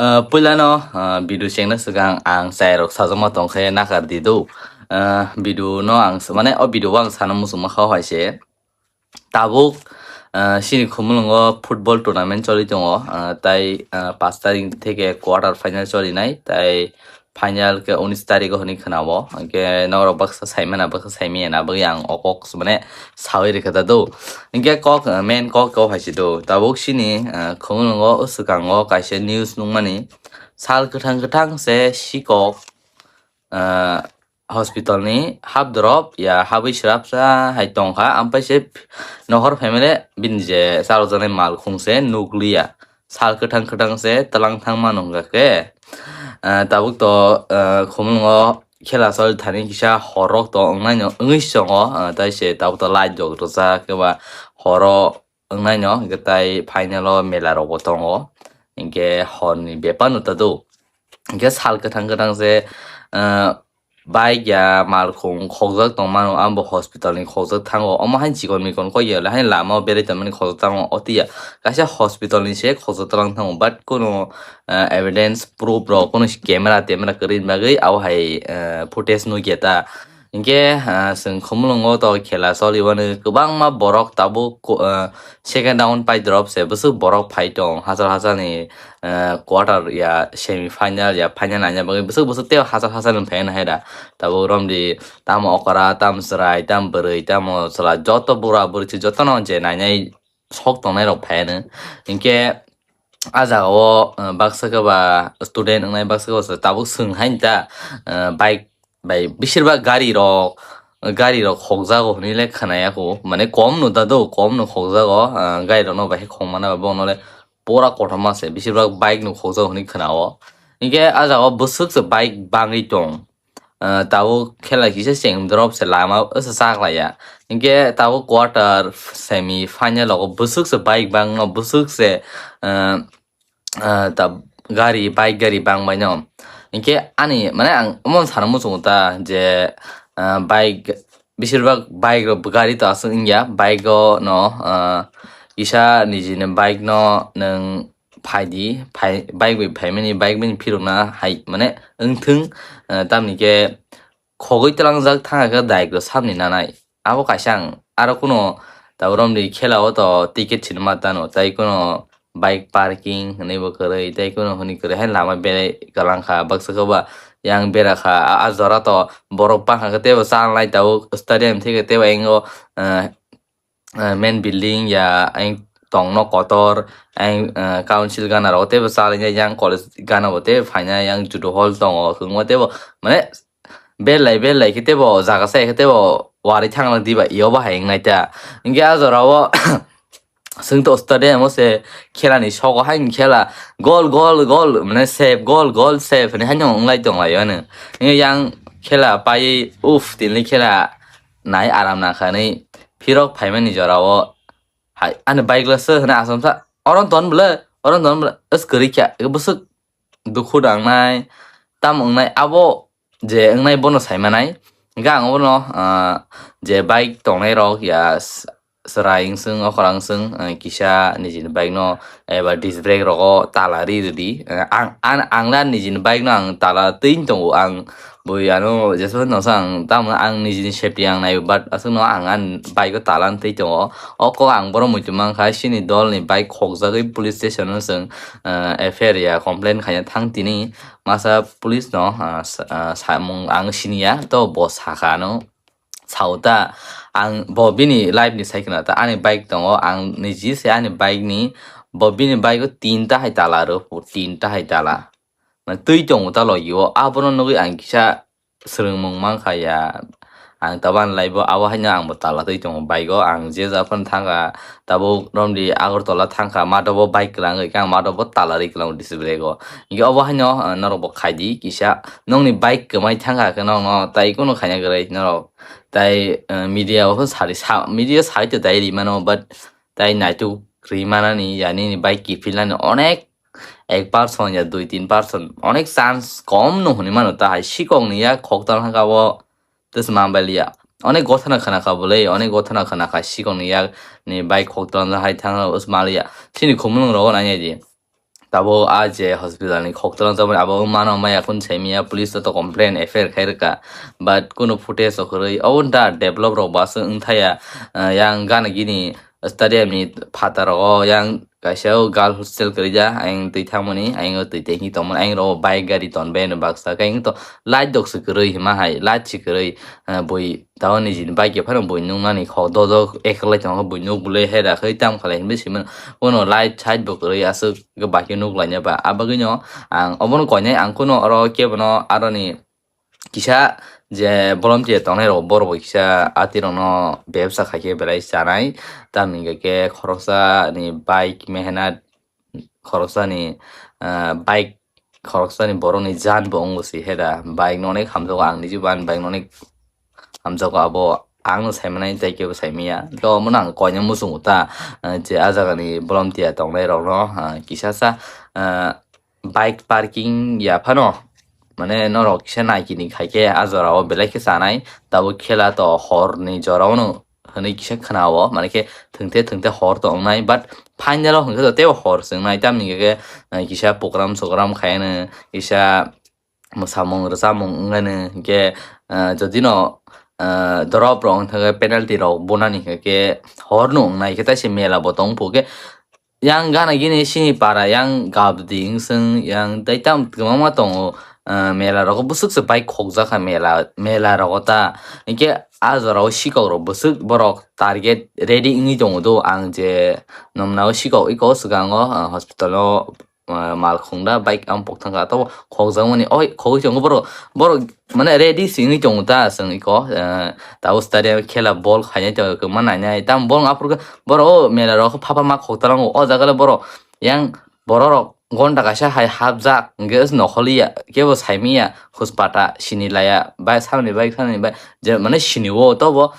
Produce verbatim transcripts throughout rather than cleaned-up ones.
Ah, puilano, ah, video chengna swkang ang chairok sajagma tongkhe nakar di do. Ah, video no ang s-, mane o video o ang sana muchungma kha hai se. Tabuk, ah, chini Khumulwngo football tournament choli tongo. Ah, tai, ah, pash tarik theke quarter final choli nai, tai final khe unis tarik o hwnwi khwnao. Hinkhe norok baksa saimana, baksa saimaya na bagwi ang o kok mane sawi rwkha da do. Hinkhe kok, ah, main kok kok hai se do. Tabuk chini, ah, Khumulwngo o swkango kaisa news nukmani, sal kwthang kwthang se sikok, ah, hospital ni hap drop ya habwi swrapsa hai tongkha, ampai se nohor family bini je charwkjaknai malkhung se nukliya, sal kwthang kwthang se twlang thang mano hwnkha khe, ah, tabuk to, ah, Khumulwngo khela choli thani kisa hor rok to wngnai no wngwi se tongo, ah, tai se tabuk to light rok rwjak eba horo wngnai no, hinkhe tai final o mela rok bo tongo, hinkhe hor ni bepar no ta do, hinkhe sal kwthang kwthang se, ah, bike ya malkhung khokjak tong mano, abo hospital ni khokjak thango, omo haino chikon mikon kok ya le haino lama o berai tongmani khokjak thango, otiya kaisa hospital ni se khokjak twlang thango, but kuno, ah, evidence proof rok kuno camera temera kwrwi ni bagwi abo hai, ah, footage nukya ta. Hinkhe, ah, chwng Khumulwngo to khela choli mano, kwbangma borok tabuk ko-, ah, second round pai drop se, bwswk borok phai tong, hachal hachal ni, ah, quarter ya semi final ya final naina bagwi bwswk bwswk tei hachal hachal ni phai nai da. Tabuk romdi tamo okra, tamo chwrai, tamo bwrwi, tamo chwla joto bura bwrwi se jotono je nainai sok tongnai rok phai ano. Hinkhe ah jaga o, ah, baksa khe ba student wngnai baksa khe ba tabuk chwng haino ta, ah, bike bai bisirbak gari rok, gari rok khokjago hinwi le khwnaya kho, mane kom no da do, kom no khokjago, ah, gari rok no bai khe khok mana ba bono le pura kotorma se, bisirbak bike no khokjago hinwi khwnao. Hinkhe ah jaga o bwswk se bike bangwi tong, ah, tabuk khela kisa cheng drop se lama o se chaklaiya, hinkhe tabuk quarter semi final rogo bwswk se bike bangno, bwswk se, ah, ah, ta gari, bike gari bang bai no. Hinkhe ani, mane, ang omo sana muchungo ta je, ah, bike, bisirbak bike rok, gari to aswk wngya, bike o no, ah, kisa nijini bike no nwng phai di, phai, bike bai phaimani, bike bini phirokna hai, mane, wngthwng, ah, tamni khe khogwi twlangjak thangkha khe daik rok samni nanai. Abo kaisa ang aro kuno tabuk romni khela o to ticket sinima tano, tei kuno bike parking hinwi bo kwrwi, tei kuno hwnwi kwrwi hai lama berai kwlangkha, baksa khe ba yang berakha, a, a jora to borok bangkha khe teibo chanlai tabuk stadium theke teibo engo, eh, eh, main building ya eng tongno kotor, eng, eh, council gana rogo teibo chalainai, yang college gana bo tei phainai, yang judo hall tongo, kwbangma teibo mane belai belai khe teibo jaga sai khe teibo warwi thangna diba, io bahai wngnai ta. Hinkhe a jora o chwng to stadium o se khela ni sogo haino khela gol gol gol mane save gol gol save hinwi haino wnglai tonglaio ano. Hinkhe yang khela paiwi uff, tini khela nai aram nangkha hinwi phirok phaimani jora o hai ani bike le se hinwi achomsa, "Oro ton bwle, oro ton bwle," es kwrwi kha, bwswk dukhu nangnai, tamo wngnai, abo je wngnai bono sai manai. Hinkhe ang bono, ah, je bike tongnai rok ya s-, chwrai wngswng, okra wngswng, ah, kisa nijini bike no eba disc brake rogo tala ri rwdi. Ah, ang, ang, ang le nijini bike no ang tala twi tongo, ang bui ano jesaphano sa ang tamo ang nijini safety ang naio, but aswkno ang ani bike o tala twi tongo. O kok ang bohrok muitu mankha, chini dol ni bike khokjagwi police station o chwng, ah, F I R ya complain khaina thang tini. Masa police no, ah, sa-, ah, samung ang siniya, to bo sakha ano. Sao ta, ang bo bini life ni sai khna ta, ani bike tongo, ang niji se ani bike ni, bo bini bike o tinta hai tala rw, tinta hai tala. Mane twi tongo ta logi o, abono nugwi ang kisa swrwngmung mankha ya. Ang tabuk ani life o abo haino ang bo tala twi tongo bike o, ang je ja phano thangkha, tabuk romdi Agartala thangkha, mato bo bike kwlangwi khe ang mato bo tala rwi kwlango display o. Hinkhe obo haino, ah, norok bo khai di kisa, nokni bike kwmai thangkha khe nokno tai kunu khaina kwrwi norok tai, ah, media o phano sari sa, media sai to dai ri mano, but tai naituk ri manani ya nini bike kiphilnani onek ek percent ya dui tin percent, onek chance kom no hwnwi mano, ta hai sikok ni yak khoktal thangkha bo tei se man baliya. Onek gothana khana kha bolai, onek gothana khana kha sikok ni yak ni bike khoktal hai thang os maliya. Chini Khumulwng rogo nai nai di. tabuk a je hospital ni khok twlang jakmani abo wng mano maya kunu saimanya, police o to complain F I R khai rwkha, but kunu footage rok kwrwi. Obo da develop rok bo aswk wng thaya, ah, yang gana gini stadium ni phataro o yang kaisa o girl hostel kwrwi ja, ayang twi thangmani, ayang o twi tei hinwi tongmani, ayang rogo bike gari tonbai no baksa, khe ayang to light dok se kwrwi hima hai, light se kwrwi, ah, bui Tao niji ni bike ya phano bui nuknani kho dojok eklai tongkha bui nuk bwlwi hera khai tam khalai hinwi simi uno light side bo kwrwi aswk khe bike nuk laina ba. Abagwino ang obono koinai ang kuno oro kebono aroni kisa je volunteer tongnai rok borok bo kisa atirokno bebsa khaikhe belai chanai. Tamni hwnkhe khoroksa ni bike mehenat khoroksani, ah, bike khoroksani borokni jaan bo wngo se heda. Bike no onek hamjago, ang niji bo ani bike no onek hamjago, abo ang no saimanai tei kebo saimanya. To omono ang koina muchungo ta, ah, je ah jagani volunteer tongnai rokno, ah, kisa sa, ah, bike parking ya phano, mane norok kisa naikini khaikhe ah jorao belai khe chanai, tabuk khela to horni jorao no. Hwnwi kisa khna-o, mane khe thwngte thwngte hor to wngnai, but final o hwnkhe to teibo hor se wngnai, tamni hwnkhe, eh, kisa program sogram khaiyano, kisa mwsamung rwchapmung wngano, hwnkhe, eh, jodi no, eh, drop rok wngkha khe penalty rok bonani hwnkhe hor no wngnai, hwnkhe taise mela bo tong phu khe, yang gana gini sini para yang gabdi wngswng yang tei tam kwbangma tongo, ah, mela rogo bwswk se bike khokjakha mela, mela rogo ta. Hinkhe ah jorao sikok rok bwswk borok target ready wngwi tongo do. Ang je nomnao sikok iko swkango, ah, hospital o, ah, mal khungda bike ang pok thangkha to khokjakmani oi khogwi tongo borok, borok mane ready se wngwi tongo ta chwng iko, eh, tabuk stadium khela bol khainai tongo kwma nainai tam bol aphuru khe borok o mela rok pha pha ma khok talango o jaga le borok yang borok rok gonta kaisa hai hapjak hwnkhe nokholiya kebo saimanya huspata sini laya bai samani bai samani bai je mane sini o tobo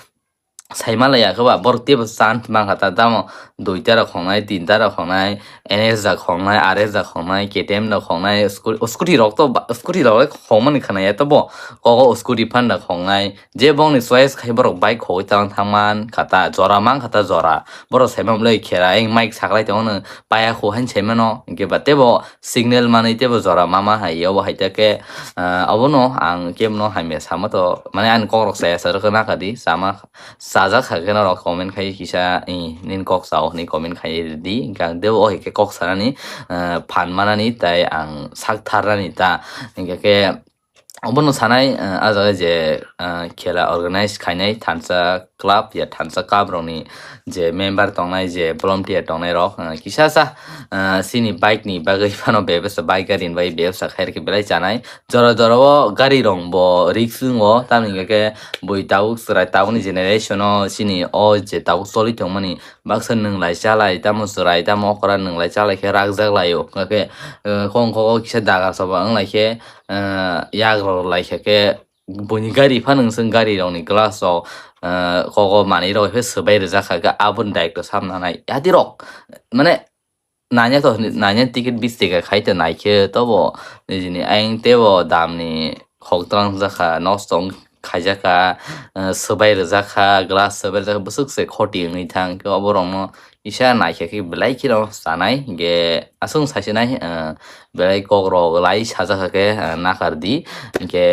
saima laya khe ba borok teibo chance mankha ta tamo duita rok khongnai tinta rok khongnai N S da khongnai R S da khongnai K T M da khongnai sku-, scooty rok to ba-, scooty rok le khongmani khwnaya tobo kogo scooty phanda khongnai je bongni choice khai borok bike khogwi tang thangman khata jora man khata jora borok saima mlai khera eng mic saklai tongno paya khu han saimano hwnkhe ba teibo signal manwi teibo jora mama hai obo hai ta khe, ah, obono ang kebono hamya sama to mane ani kokrok saya sa rwkha nakha di sama. Chajak kha khe norok comment khai kisa, i, nini kok sao hwnwi comment khai rwdi. Hwnkhe ang teibo o hai khe kok sanani, eh, phan manani tai ang sak tharnani ta. Hwnkhe khe obono sanai, eh, ah jaga je, eh, khela organize khainai thansa club ya thansa cup rokni je member tongnai je volunteer tongnai rok, eh, kisa sa, eh, chini bike ni bagwi phano bebasa bike gari ni bagwi bebasa khai rwkhe belai chanai. Jora jora o gari rok bo risk wngo, tamni hwnkhe bui tabuk chwrai tabukni generation o chini o je tabuk choli tongmani baksa nwnglai chalai tamo chwrai tamo okra nwnglai chalai khe rakjak laio. Hwnkhe, eh, khong kho o kisa dagar soba wng lai khe, eh, yak rok lai kha khe buini gari phano wng chwng gari rokni glass rok, eh, kok o manwi rok khe swbai rwjak kha khe aboni daitw samna nai yadirok mane nanya to nanya ticket bis taka khai to naikhe tobo nijini ayang tebo damni khok twlang jakha nosto wng khaijak kha, eh, swbai rwjak kha glass swbai rwjak kha bwswk se khoti wngwi thang khe oborokno kisa naikhe khe belai kheno chanai hwnkhe aswk saisinai, eh, belai kokrok lai sajak kha khe, eh, nakar di hwnkhe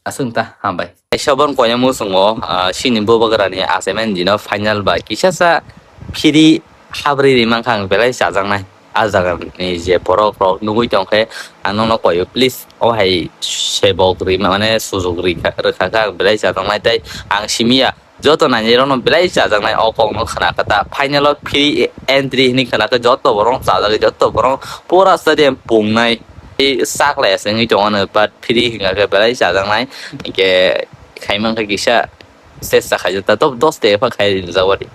aswk ta hambai. Kaisa borok koinai muchungo, ah, chini bubagrani achaimani dino final bai kisa sa phiri habri ri mankha ang belai chajaknai. Ah jagani je borok rok nugwi tongkhe ang nokno koio please o hai sebok ri mane sujuk ri rwkha khe ang belai chajaknai tei ang simiya joto nainai rokno belai chajaknai o kokno khna khe ta final o free entry hinwi khna khe joto borok chajagwi joto borok pura stadium pungnai. Tei sak lai aswk wngwi tongo no, but free hwnka khe belai chajaknai. Hwnkhe khai mankha kisa sesa khaijak ta, to dos taka pha khai rijak wadi.